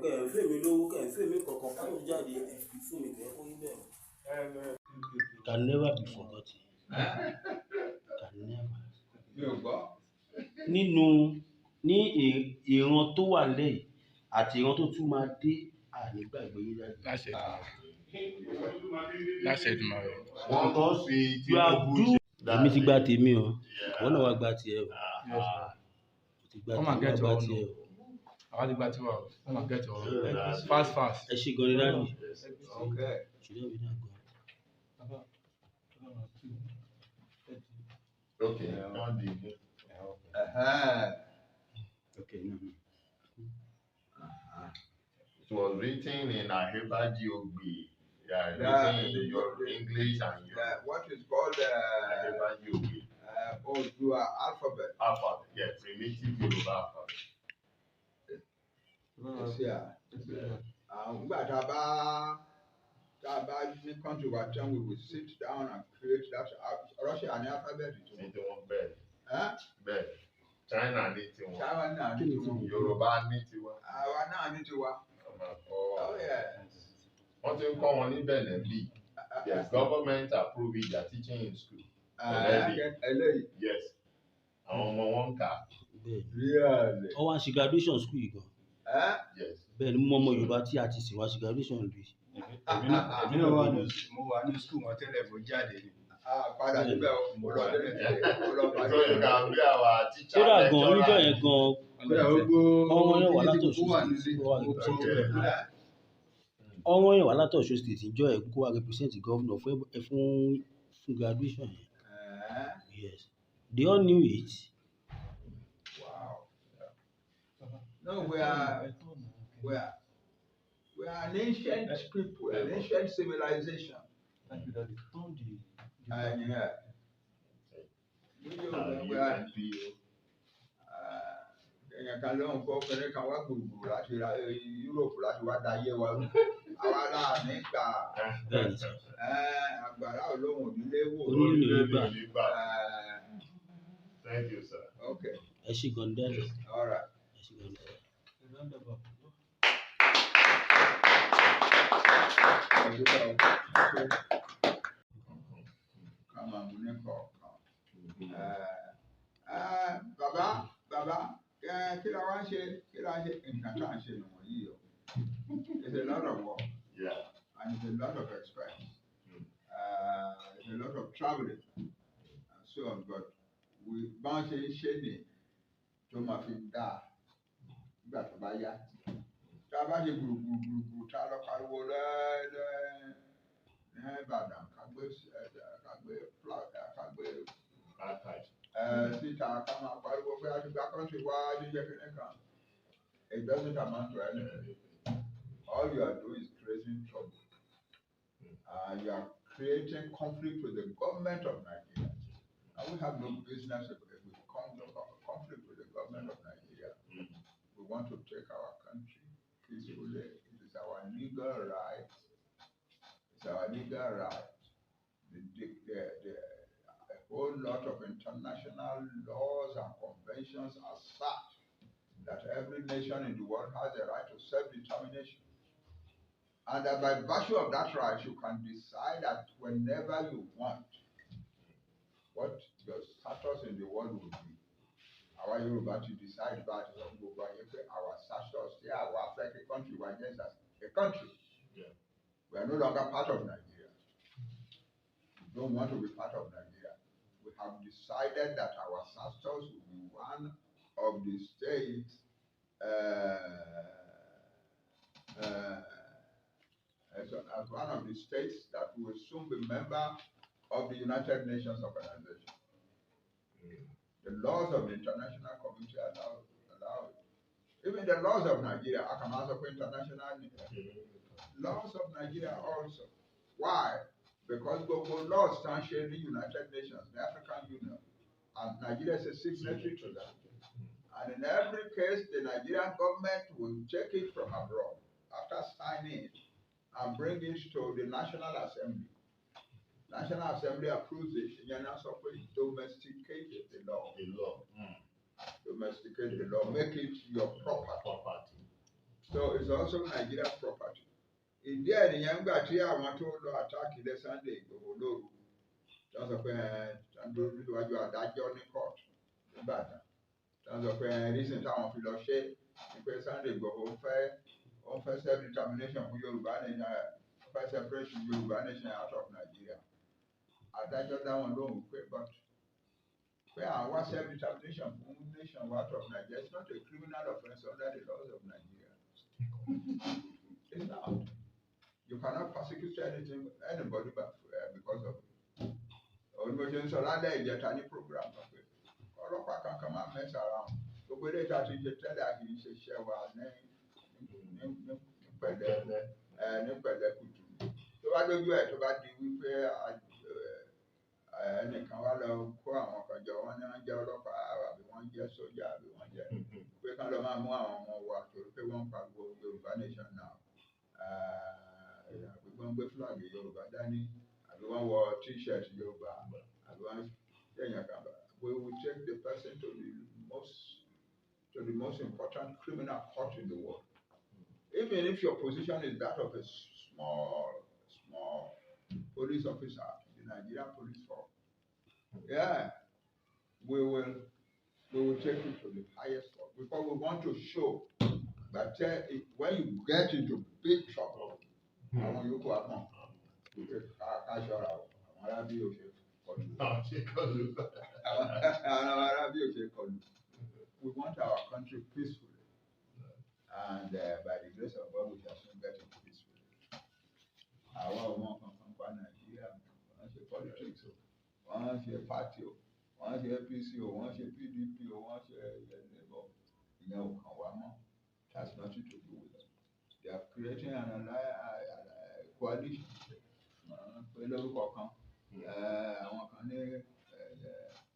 Kẹ̀ ń fún mi lówó, kẹ̀ ń fún mi kankan kó tó jáde ẹ̀ fi fún mi kẹ̀ kó rí bẹ́ẹ̀. Can never be forgotten. Can never. Mi ò gbọ́. Nínú ní ìran tó wà lẹ́yìn àti ìran tó tún máa dé, àní gbàgbé yín dájú. Láṣẹ Èdùmàrè. Láṣẹ Èdùmàrè. Wọ́n tó fi You have Tinubu do. Èmi ti gba tèmi o, ìwọ náà wá gba tiẹ̀ o. Yes, sir. Mo ti gba Come and tèmi, wá get gba your own. tiẹ̀ o. Àwa ti gba tiwa o. Come and get your own. Fast fast. Ẹ ṣé gan ni, daddy. Okay. Ṣùgbọ́n mi náà gan. Okay, wọ́n dì í mú. Okay, no. It was written in Ahebaji Ogbe. Yeah, Yeah, written in your English and your Yeah, what is called Ahebaji Ogbe Oòduà alphabet. Alphabet. Yeah, primitive Yoruba alphabet. Yes, yeah. Àwọn ìgbà tá a bá ní country wa tán, we will sit down and create that. Russia ní alphabet tó. Ní tiwọn bẹ́ẹ̀. Ẹ́ Bẹ́ẹ̀. China ní tiwọn. China náà ní tiwọn. Yorùbá ní tiwa. Àwa náà ní tiwa. Wọ́n máa kọ́ Oh yeah. Wọ́n ti ń kọ́ wọn ní Benin bí. Yes, government approve it, they are teaching in school already. Eléyìí. Yes. Àwọn ọmọ wọn ń kà á. Bẹ́ẹ̀ ni. Really? Wọ́n wá ń ṣe graduation school yìí gan. Ẹ́ Yes. Bẹ́ẹ̀ ni, mo mọ ọmọ Yorùbá tí a ti sìn wá ṣe graduation lù yìí. Èmi náà wà ní, mo wà ní school wọn tẹ́lẹ̀, mo jáde ni. Ah, padà síbẹ̀ o, mo lọ dé mo lọ padà. So you can be our teacher, Kódà gan, lecturer. oníjọ́ yẹn gan, Kódà gbogbo ọmọ yẹn wà kíní tí látọ̀ṣun kò wà State. nílé, Ó wà mo kọ́ Okay. kódà. Ọmọ yẹn wà látọ̀ṣun State ìjọ ẹ̀ kó wá represent governor fún graduation yẹn. Ẹ́ Yes. They all knew it. Wow. No, we are an ancient people, an ancient civilization. Thank you, Daddy. Turn the And yeah. We are èèyàn kan ló ń kọ́ kẹ́rẹ́ kan wá gbùgbù láti Europe láti wá da ayé wa rú. Àwa náà nígbà Bẹ́ẹ̀ ni sir. Àgbàrá olóhùn onílé wò. Onílé ò ní gbà. Thank you, sir. Okay, Ẹ ṣé gan ni, daddy. all right. Ẹ ṣé gan ni, sir. A round of applause. Ẹ dúpẹ́ o. Ká máa mú ní kọ̀ọ̀kan. Bàbá bàbá, kí la wá ń ṣe, kí la ń ṣe? Nǹkan tá à ń ṣe nìwọ̀nyí o. It's a lot of work and it's a lot of expense. It's a lot of travelling and so on, but we bá ń ṣe ń ṣe ní tó máa fi dáa nígbà tó bá yá. Tá a bá ṣe gbùrùgbùrùgbùrù, tá a lọ pariwo lẹ́ẹ̀lẹ́ ní Ìbàdàn, ká gbé Archive. Síta, ká máa pariwo pé a ti gba country wá jíjẹ́ kínní kan. It doesn't amount to anything. All you are doing is creating trouble. You are creating conflict with the government of Nigeria. And we have no business with conflict with the government of Nigeria. We want to take our country peacefully. It is our legal right. It's our legal right. A whole lot of international laws and conventions assert that every nation in the world has a right to self-determination. And that by virtue of that right, you can decide that whenever you want what your status in the world will be. Àwa Yorùbá ti decide bá a ti sọ fún gbogbo ayé pé our status tí àwa fẹ́ kí country wa jẹ́ as a country. We are no longer part of Nigeria. We don't want to be part of Nigeria. We have decided that our status will be one of the states as one of the states that will soon be member of the United Nations Organization. The laws of the international community allow it. Even the laws of Nigeria, I can also put international laws of Nigeria also. Why? Because gbogbo laws tá ń ṣe ní United Nations, the African Union, and Nigeria is a signatory to that. And in every case, the Nigerian government will take it from abroad after signing it and bring it to the National Assembly. National Assembly approves it. Ìyẹn náà sọ pé domesticate the law. The law. Domesticate the law. Make it your property. Property. So it's It's also Nigeria's property. Ìdí ẹ̀ nìyẹn ńgbà tí àwọn tó lọ attack ilé Sunday Igboho lóru, tí wọ́n sọ pé ẹ dúró níwájú adájọ́ ní court nìbàdàn, tí wọ́n sọ pé ẹ reason táwọn fi lọ ṣe ni pé Sunday Igboho fẹ́, ó fẹ́ self determination fún Yorùbá nation, ó fẹ́ separation Yorùbá nation out of Nigeria. Adájọ́ dá wọn lóhùn pé but pé àwa self determination fún nation out of Nigeria is not a criminal offence under the laws of Nigeria. It's not. You cannot prosecute anything, anybody, but because of it. Òun ni mo ṣe ń sọ lálẹ́ ìjẹta ní program kan pé ọlọ́pàá kankan máa mess around. Gbogbo eléyìí tá a ti ṣe tẹ́lẹ̀, a kì í ṣe iṣẹ́ wa ní pẹ̀lẹ́ ní pẹ̀lẹ́kùtù. Tó bá dójú ẹ̀, tó bá di wípé ẹnìkan wá lọ kó àwọn kan jọ, wọ́n ní wọ́n jẹ́ ọlọ́pàá àbí wọ́n jẹ́ sójà àbí wọ́n jẹ́ pé kán lọ máa mú àwọn ọmọ wa torí pé wọ́n ń pariwo Yorùbá nation now, àbí wọ́n gbé flag Yorùbá dání, àbí wọ́n wọ T-shirt Yorùbá, àbí wọ́n ṣèyàn kan bá, we will take the person to the most important criminal court in the world. Even if your position is that of a small small police officer in the Nigerian Police Force, yeah, we will take you to the highest court because we want to show that when you get into big trouble, àwọn yòókù á mọ̀ wípé ká ṣọ́ra o, àwọn arábí ò ṣe kọlù, àwọn arábí ò ṣe kọlù. We want our country peacefully, and by the grace of God, we shall soon get it peacefully. Àwa ò mọ kankan pa Nàìjíríà. Wọ́n ṣe politics o, wọ́n ṣe party o, wọ́n ṣe APC o, wọ́n ṣe PDP o, wọ́n ṣe Labour, ìyẹn ò kàn wá mọ́. It has nothing to do with us. They are creating an alliance, coalition, pé lórúkọ kan, àwọn kan ní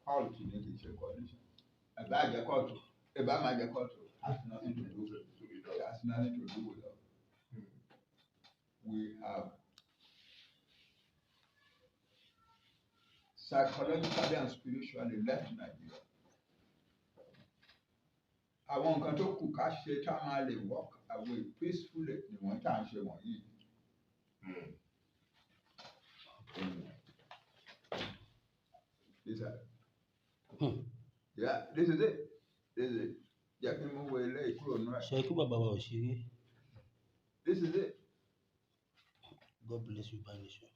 cult ní, kì í ṣe coalition. Ẹ̀bá jẹ́ cult, ẹ̀bá máa jẹ́ cult, has nothing to do with it, has nothing to do with us. We have psychologically and spiritually left Nigeria. Àwọn nǹkan tó kù ká ṣe tá a máa lè walk away peacefully ni wọ́n tá à ń ṣe wọ̀nyí. This are, yeah, this is it. This is it. Jẹ́ kí n mú wo ilé ìkúrò nú ẹ̀. Ṣe kí bàbá wa ò ṣeré. This is it. God bless you, nation.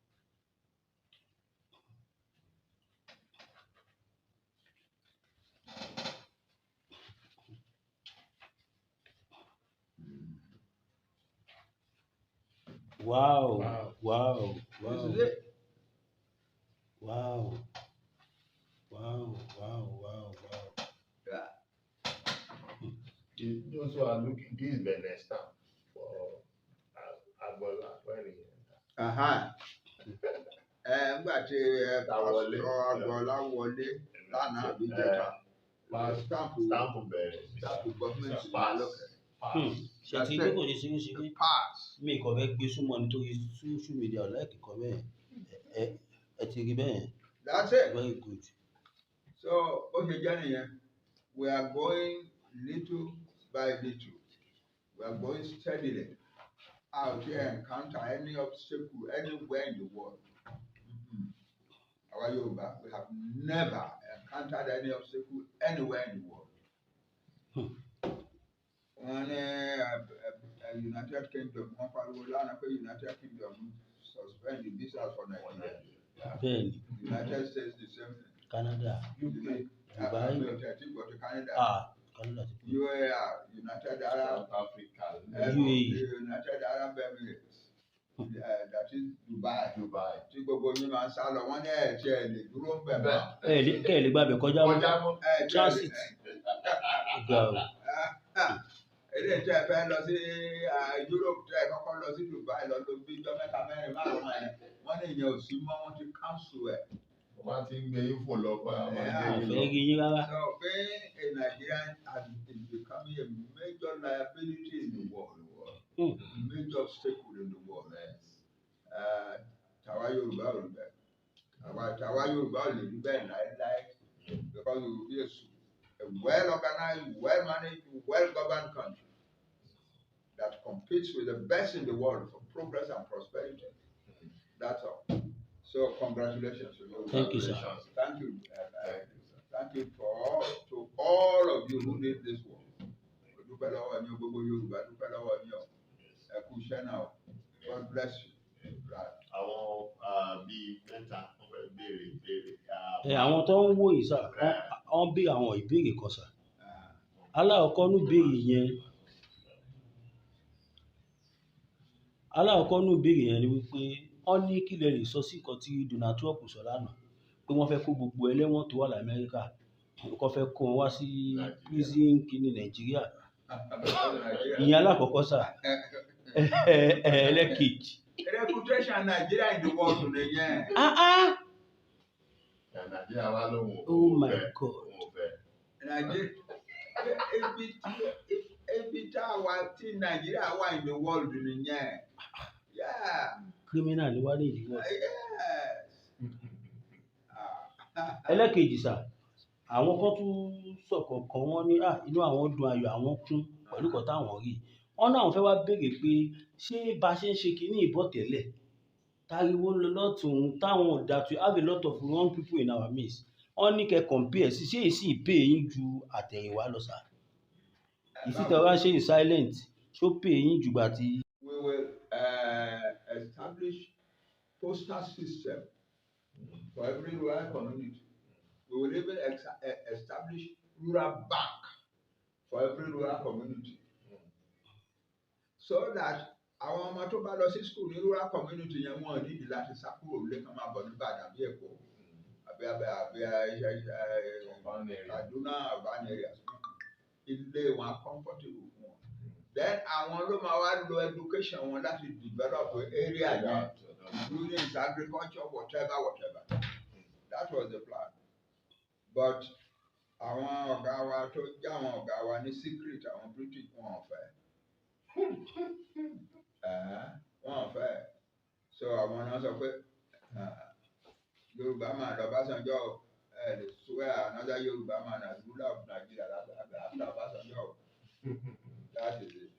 Wow, wow, This wow, is it. wow. Yeah. Those who are looking, this is Benin stamp for Agbola when he enter. Ẹ ńgbà tí ẹ Ta wọlé. Pásítọ̀ Agboola wọlé lánàá àbí jẹta. Stamp Stamp bẹ̀rẹ̀. Stamp government Pass. lókè. Pass. Ṣe ti pé kò ṣe ṣeré ṣeré? Pass. Mi kàn fẹ́ gbé súnmọ́ nítorí social media ò like kọ́ bẹ́ẹ̀. Ẹ ti rí bẹ́ẹ̀. That's it. Very good. So bó ṣe jẹ́ nìyẹn, we are going little by little. We are going steadily. A ò tí encounter any obstacle anywhere in the world. Àwa Yorùbá, we have never encountered any obstacle anywhere in the world. Wọ́n ní United Kingdom, wọ́n pariwo lánàá pé United Kingdom suspend the visas for Nigeria. Bẹ́ẹ̀ ni. United States, the same thing. Canada, UK, Dubai. Mi ò tẹ̀ tí gbọ́ ti Canada. Ah, Canada ti pé. UAE, United Arab South Africa. UAE. United Arab Emirates, that is Dubai. Dubai. Tí gbogbo yín máa ń sá lọ, wọ́n ní ẹ̀ tí ẹ̀ lè dúró ń bẹ̀ mọ́. Ẹ lè kẹ́ ẹ lè gbàbẹ̀ kọjá mọ́. Kọjá mọ́. Ẹ̀ tí ẹ̀ lè Transit. Ga o. Eléyìí tẹ́ ẹ fẹ́ lọ sí Europe, tẹ́ ẹ kọ́kọ́ lọ sí Dubai lọ lọ bí ijọ́ mẹ́ta, mẹ́rin, márùn-ún ẹ̀, wọ́n ní ìyẹn ò sí mọ́, wọ́n ti cancel ẹ̀. Wọ́n máa ti ń gbé yín fò lọ fún àwọn Yeah. gbé yín Àfẹ́ lọ. rí yín rárá. So being a Nigerian is becoming a major liability in the world, major obstacle in the world. Tàwa Yorùbá ò rí bẹ́ẹ̀. Tàwa Yorùbá ò lè rí bẹ́ẹ̀ láéláé because we will be a well organized, well managed, well governed country that competes. competes with the best in the world for progress and prosperity. That's all. So congratulations to you. Thank you, sir. Thank you. Thank you, sir. Thank you for all, to all of you who did this work. Mo dúpẹ́ lọ́wọ́ yín o, gbogbo Yorùbá dúpẹ́ lọ́wọ́ yín o. Ẹ kú iṣẹ́ náà o. God bless you. Right. Àwọn bíi mẹ́ta wọ́n fẹ́ béèrè ìbéèrè. Ẹ àwọn tó ń wò yìí sà, wọ́n béèrè àwọn ìbéèrè kan sà. Alákọ̀ọ́kọ́ nú ìbéèrè yẹn, alákọ̀ọ́kọ́ nú ìbéèrè yẹn ni wípé wọ́n ní kí lẹ lè sọ sí nǹkan tí Donald Trump sọ lánàá pé wọ́n fẹ́ kó gbogbo ẹlẹ́wọ̀n tó wà l'Amẹ́ríkà, kó fẹ́ kó wọn wá sí prison kìíní Nàìjíríà. Ìyẹn alákọ̀ọ́kọ́ sà. Ẹlẹ́kejì. Reputation Nigeria in the world nìyẹn. Ah ah! Nàìjíríà wá lóhùn Oh my fẹ́, God. òun ò fẹ́. Nigeria ibi tá a wà tí Nigeria wà in the world nìyẹn. Yeah. Criminal ni wá ní ìdíwọ́. Yes. Ẹlẹ́kejì sà, àwọn kan tún sọ̀kọ̀ kan wọ́n ní inú àwọn dùn, ayọ̀ àwọn kún pẹ̀lú nǹkan táwọn rí. Wọ́n náà fẹ́ wá béèrè pé ṣé bá ṣe ń ṣe kinní ìbọ̀ tẹ́lẹ̀? Táriwo ń lọ lọ́tùn táwọn that we have a lot of wrong people in our midst. Wọ́n ní kẹ́ compare sí ṣé èsì pay yín ju àtẹ̀yìnwá lọ sà? Ìsìtẹ̀ wá ṣe in silent, ṣó pay yín jùgbà tí. We will establish postal system for every rural community. We will even establish rural bank for every rural community. So that àwọn ọmọ tó bá lọ sí school ní rural community yẹn, wọ́n nídìí láti sá kúrò nílé kan máa bọ̀ ní Ìbàdàn àbí Èkó àbí Kaduna, urban areas. Ilé wọn comfortable fún wọn. Then àwọn ló máa wá lo education wọn láti develop area yẹn, including agriculture, whatever, whatever. That was the plan. But àwọn ọ̀gá wa tó jẹ́ àwọn ọ̀gá wa ní secret, àwọn British, wọn ò fẹ́. Wọn ò fẹ́. So àwọn náà sọ pé Yorùbá man Ọbásanjọ́, ẹ lè swear another Yorùbá man as ruler of Nigeria after Ọbásanjọ́ o. That is it.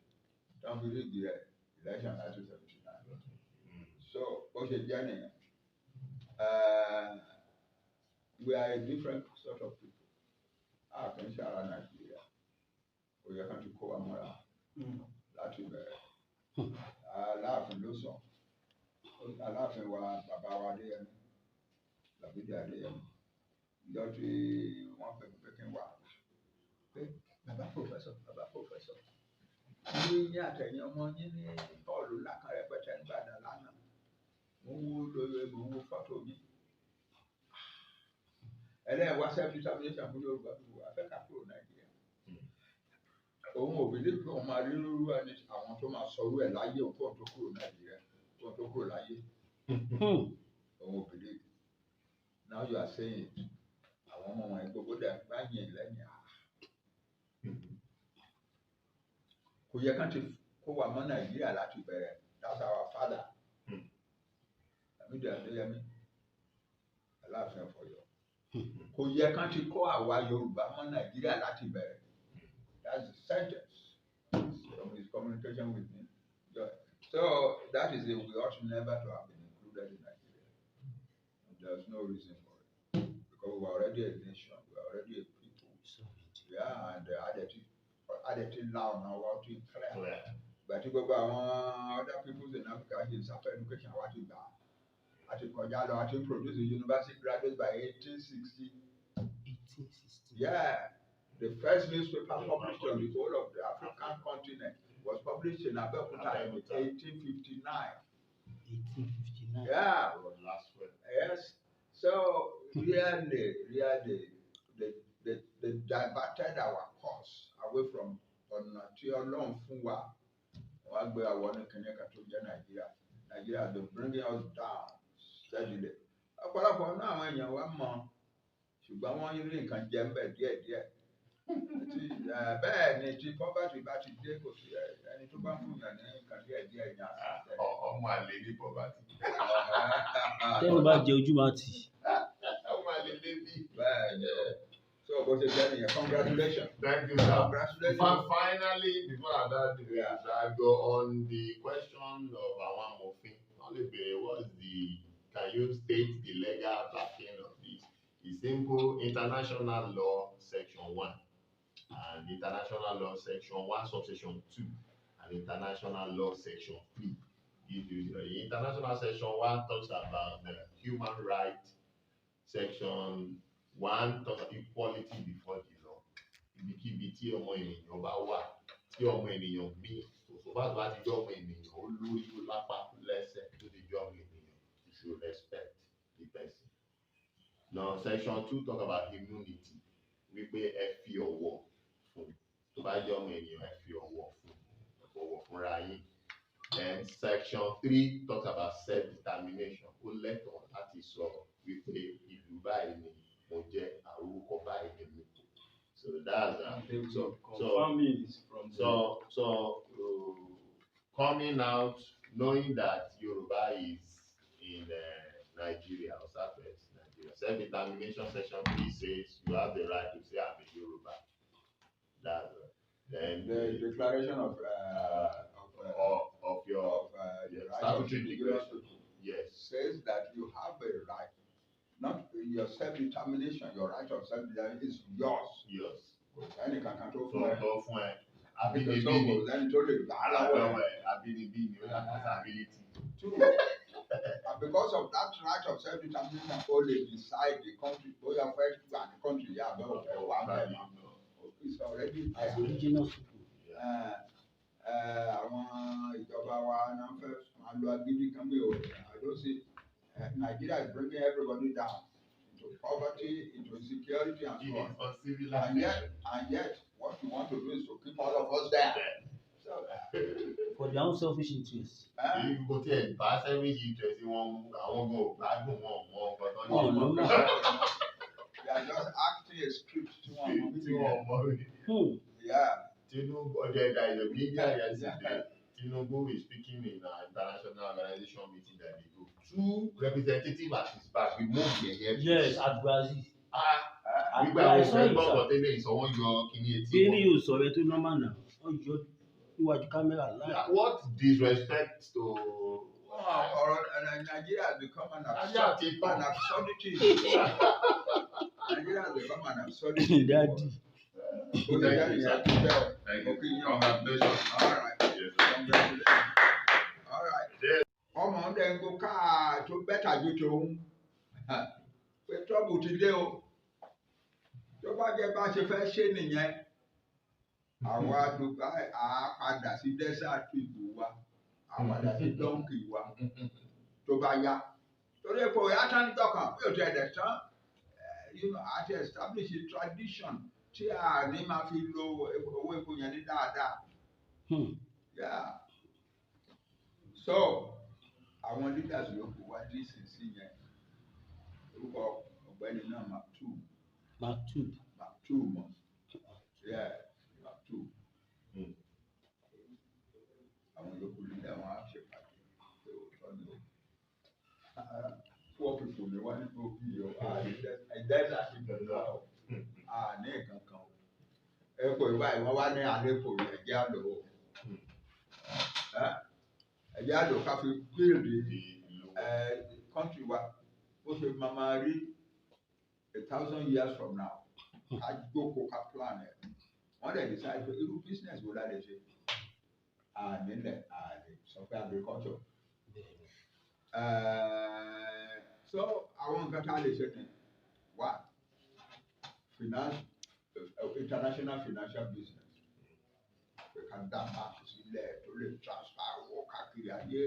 Tán fi rig election 1979. So bó ṣe jẹ́ nìyẹn. We are a different sort of people. A kì í ṣe ara Nàìjíríà. Ó yẹ kán ti kó wa mọ́ra láti bẹ̀rẹ̀. Aláàfin ló sọ. Aláàfin wa, bàbá wa Adéyẹmí, Làmídì Adéyẹmí. Ìjọ tí wọ́n pè mí pé kí n wá. Pé bàbá professor, bàbá professor. Ní yín àtẹ̀yìn ọmọ yín ní bọ́ọ̀lù ńlá kan rẹpẹtẹ n'Ìbàdàn lánàá. Mo ń wo lórí, mo ń wo fọ́tò yín. Ẹlẹ́yìn wá self determination fún Yorùbá people, a fẹ́ ká kúrò Nàìjíríà. Òun ò believe pé òun máa rí irú ẹni àwọn tó máa sọ irú ẹ̀ láyé òun kóun tó kúrò Nàìjíríà, kóun tó kúrò láyé. Òun ò believe. Now you are saying it. Àwọn ọmọ wọn gbogbo dẹ̀ bá yìn lẹ́yìn. Kò yẹ kán ti kó wa mọ́ Nàìjíríà láti bẹ̀rẹ̀. That's our father. Làmídì Adéyẹmí, Aláàfin of Ọ̀yọ́. Kò yẹ kán ti kó àwa Yorùbá mọ́ Nàìjíríà láti bẹ̀rẹ̀. That's the sentence from his communication with me. So that is it. We ought never to have been included in Nigeria. There's no reason for it. Because we are already a nation. We are already a people. Yeah, and adẹ̀tí la ọ̀nà wa, ó ti clear. Ìgbà tí gbogbo àwọn other peoples in Africa ṣe suffer education, àwa ti gbà á. A ti kọjá lọ, a ti produce university graduates by 1860. 1860. Yeah. The first newspaper published on the whole of the African continent was published in Abeokuta in 1859. 1859. Yeah. Yes. So really, really, they diverted our course away from ọ̀nà tí Ọlọ́run fún wa. Wọ́n á gbé àwọn ní kinní kan tó jẹ́ Nàìjíríà. Nàìjíríà has been bringing us down steadily. Ọ̀pọ̀lọpọ̀ náà àwọn èèyàn wa mọ̀, ṣùgbọ́n wọ́n rí nǹkan jẹ ń bẹ̀ díẹ̀díẹ̀. Bẹ́ẹ̀ ni tí poverty bá ti dé, kò sí ẹni tó bá fún yàn ní nǹkan díẹ̀díẹ̀ yàn á. Ọmọ àlè ní poverty. Tẹ́ni bá jẹ ojú máa tì. Ọmọ àlè lébi. Bẹ́ẹ̀ ni o. So So bó ṣe jẹ́ nìyẹn, congratulations. Thank you, sir. Congratulations. Finally, before that, I go on the question of àwọn amòfin. Wọ́n lè béèrè what's the, can you state the legal backing of this? It's simple, international law section 1 and international law section 1 subsection 2 and international law section 3. If you, the international section 1 talks about the human rights, section 1 talks about equality before the law. Ibikíbi tí ọmọ ènìyàn bá wà, tí ọmọ ènìyàn míì, tó bá ti jẹ́ ọmọ ènìyàn, ó lórí, ó lápá, lẹ́sẹ̀, tó ti jẹ́ ọmọ ènìyàn, you should respect the person. Now, section 2 talk about immunity, wípé ẹ fi ọ̀wọ̀ fún, tó bá jẹ́ ọmọ ènìyàn, ẹ fi ọ̀wọ̀ fún, ẹ fọ̀wọ̀ fúnra yín. Then section 3 talks about self-determination. Ó lẹ́tọ̀ọ́ láti sọ wípé ìlú báyìí ni mo jẹ́, àrùkọ báyìí ni mi. So that's They will so confirm it from the so coming out knowing that Yoruba is in Nigeria or Southwest Nigeria. Self-determination section 3 says you have the right to say I'm a Yoruba. That then The declaration of of your of the right of statutory indigenous declaration. people Yes. says that you have a right, not your self-determination, your right of self-determination is yours. Yes. Kò sẹ́ni kankan tó Tó fún ẹ. tó fún ẹ. Kò Abínibí ni. sẹ́ni tó lè gbà á lọ́wọ́ ẹ. Lọ́wọ́ ẹ. Abínibí ni ó yàtọ̀ sí ability. Two, and because of that right of self-determination, o lè decide the country bóyá fẹ́ gbà ní country yà bẹ́ẹ̀ ò fẹ́ wà bẹ́ẹ̀ mọ́. It's already As there. indigenous people. Àwọn ìjọba wa náà fẹ́ máa lo agídí kan bí o. I don't see Nigeria is bringing everybody down into poverty, into insecurity and so on. And yet, what you want to do is to keep all of us there. So, For their own selfish interests. Kò tiẹ̀ bá selfish interest wọn mu, àwọn gan ò gbádùn wọn mọ nǹkan tó ń Wọn ò ṣe. lọ́nà. They are just acting a script tí wọ́n mọ̀. Tí wọ́n mọ̀ rí. Yeah. Tinubu, there is a media yesterday. Tinubu is speaking in an international organization meeting that they go. Two representatives at his back remove their earpiece. Yes, at Brazil. Ah, At nígbà wo Brazil, fẹ́ gbọ́ sir. nǹkan tẹ́lẹ̀ ìsọwọ́ yọ kíní etí Bí ní wọn. yóò sọ̀rọ̀ ẹ tó normal náà, wọ́n yọ níwájú kámẹ́rà láì. What disrespect to Ọ̀rọ̀ Nigeria has become an Nigeria ti absurd, tán. an absurdity. Nigeria has become an absurdity. Daddy. Ó ti jẹ́ ìyẹn tó jẹ́ o. Thank Mo you. kí yín o. Congratulations. All right. Yes, sir. Congratulations. All right. Yes. Ọmọ ń dẹ̀ ń go káà tó better ju tòun. Pé trouble ti dé o. Tó bá jẹ́ bá ṣe fẹ́ ṣe nìyẹn. Àwa Dubai á padà sí desert people wa. Á padà sí donkey wa. Tó bá yá. Torí epo ìyá tán níjọ́ kan bí òtún ẹ̀dẹ̀ tán. Àti establish a tradition tí a ní máa fi lo owó epo yẹn ní dáadáa. Yeah. So, àwọn leaders yòókù wá dísinsìn yẹn. Orúkọ ọ̀gbẹ́ni náà Maktub. Maktub. Maktub mọ̀. Yeah, Maktub. Àwọn yòókù leader wọn á ṣe pàdé. Pé òótọ́ ni o. Poor people ni wá ní gbòógì o. Desert people ni wá o. A ní nǹkan kan o. Epo ìwà ìwọ́n wá ní àlékò ẹ̀jẹ̀ àlò o. Ẹ̀jẹ̀ àlò ká fi build country wa bó ṣe máa máa rí 1,000 years from now. Ká jókòó ká plan ẹ̀. Wọ́n dẹ̀ decide pé irú business wo la lè ṣe. A nílẹ̀ a lè sọ pé agriculture. So àwọn nǹkan tá a lè ṣe ni one, finance, international financial business. We can dá báńkì sílẹ̀ tó lè transfer owó káàkiri ayé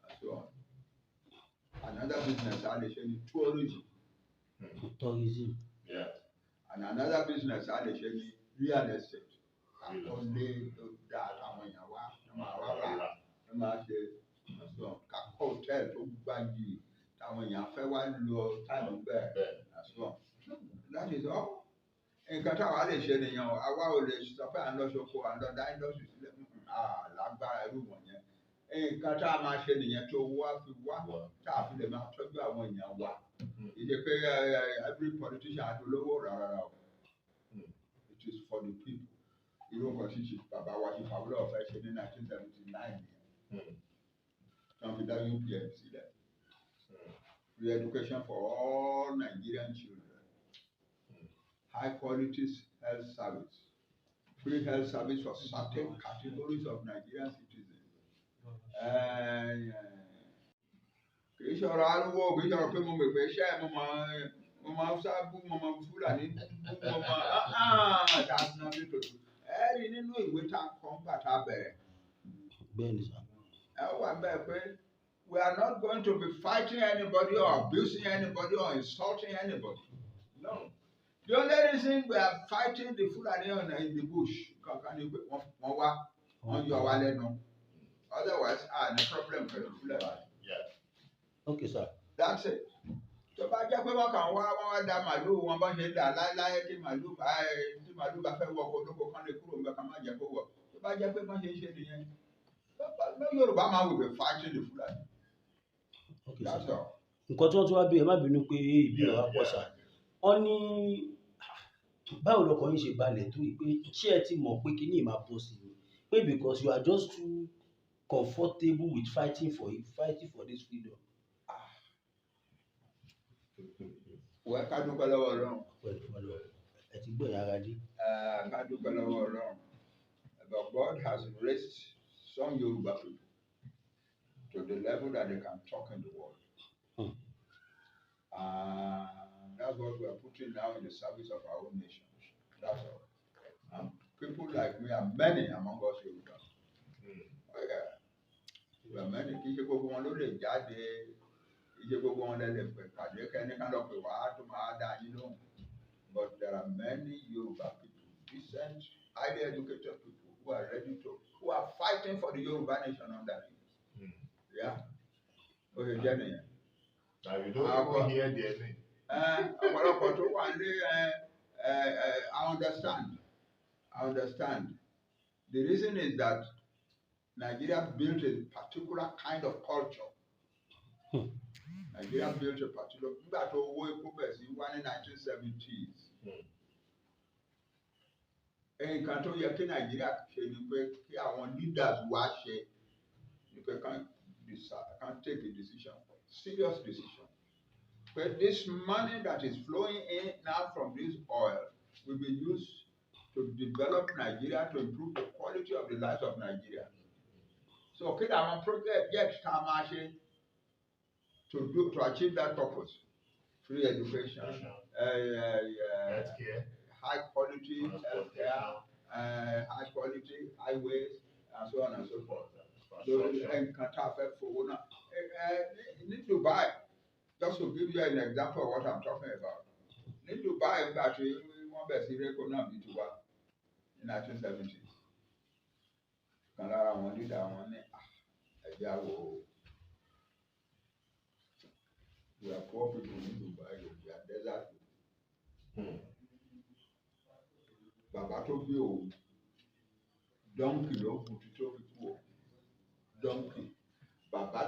and so on. Another business a lè ṣe ni tourism. Tourism. Yeah. And another business a lè ṣe ni real estate. Àkọlé tó dáa táwọn èèyàn wá ní máa wá rà ní máa ṣe and so on. Ká kọ́ hotel tó gbayì táwọn èèyàn fẹ́ wá lọ táìmù bẹ́ẹ̀ and so on. That is all. Nǹkan táwa lè ṣe nìyẹn o. Àwa ò lè sọ pé à ń lọ sóko, à ń lọ dá industry sílẹ̀, lágbára irú wọ̀nyẹn. Nǹkan tá a máa ṣe nìyẹn tó wá fi wá tá a fi lè máa tọ́jú àwọn èèyàn wa. Ìṣe pé every politician adolówó rárá o. It is for the people. Irú nǹkan tí ṣe bàbá wa ṣe Awólọ́wọ̀ fẹ́ ṣe ní 1979 nìyẹn. Tí wọ́n fi dá UPN sílẹ̀. Free education for all Nigerian children. High quality health service. Free health service for certain categories of Nigerian citizens. Kì í ṣọ̀rọ̀ arúgbó, kì í ṣọ̀rọ̀ pé mo mọ̀ pé iṣẹ́ mo máa Hausa bú, mo máa Fúlàní bú, mo máa, that's nothing to do. Ẹ rí nínú ìwé tá a kọ nígbà tá a bẹ̀rẹ̀. Bẹ́ẹ̀ ni sà. Ẹ wà bẹ́ẹ̀ pé we are not going to be fighting anybody or abusing anybody or insulting anybody. No. The only reason we are fighting the Fulani in the bush kankan ni pé wọ́n wá, wọ́n yọ wá lẹ́nu. Otherwise, ah, no problem pẹ̀lú Fulani. Okay, sir. That's it. Tó bá jẹ́ pé wọ́n kàn wá, wọ́n wá da màlúù wọn bá ṣe ń dà láéláé, tí màlúù bá fẹ́ wọ oko olóko kan lè kúrò níbẹ̀ ká má jẹ́ kó wọ̀. Tó bá jẹ́ pé bọ́n ṣe ń ṣe nìyẹn. No Yorùbá man will be fighting the Fulani. Okay, That's sir. all. Nǹkan tí wọ́n tún wá bí, ẹ má bínú pé ìbéèrè wa pọ̀ sà. Wọ́n ní báwo lọkàn yín ṣe balẹ̀ tó yìí, pé ṣé ẹ ti mọ̀ pé kíní yìí máa bọ́ sí ni? Pé because you are just too comfortable with fighting for it, fighting for this freedom. Wẹ́ ká dúpẹ́ lọ́wọ́ Ọlọ́run. Pẹ̀lú pẹ̀lú ẹ ti gbọ́ ìyá ara dé. Ká dúpẹ́ lọ́wọ́ Ọlọ́run. But God has raised some Yoruba people to the level that they can talk in the world. And that's what we are putting now in the service of our own nation. That's all. And people like me are many among us Yoruba. Oh, yeah. We are many. Kì í ṣe gbogbo wọn ló lè jáde. Kì í ṣe gbogbo wọn lè lè pè pàdé kẹ́ni ká lọ pè wá tó máa dá yín lóhùn. But there are many Yoruba people, decent, highly educated people who are ready to, who are fighting for the Yoruba nation underneath. Yeah. Ó ṣe jẹ́ nìyẹn. Now you don't Ah, even well. hear their name. Ọ̀pọ̀lọpọ̀ tó wà ní I understand. I understand. The reason is that Nigeria built a particular kind of culture. Nigeria built a particular, nígbà tó owó epo bẹ̀rẹ̀ sí wá ní 1970s. Nǹkan tó yẹ kí Nàìjíríà ṣe ni pé kí àwọn leaders wa ṣe ni pé kàn take a decision, serious decision. But this money that is flowing in now from this oil will be used to develop Nigeria, to improve the quality of the lives of Nigeria. So kí làwọn project tá a máa ṣe to achieve that purpose? Free education, Healthcare, high quality healthcare, high quality highways, and so on and so forth. Lórí nǹkan tá a fẹ́ fowó náà. Ní Dubai, just to give you an example of what I'm talking about. Ní Dubai, nígbà tí wọ́n bẹ̀ sí rékò náà bí tiwa ní 1970s. Kan lára àwọn leader wọn ní, "Ah, ẹ̀jẹ̀ àwọ̀ o. We are poor people in Dubai, we are desert people." Bàbá tó bí òun, donkey ló gùn títí ó fi kú o. Donkey. Bàbá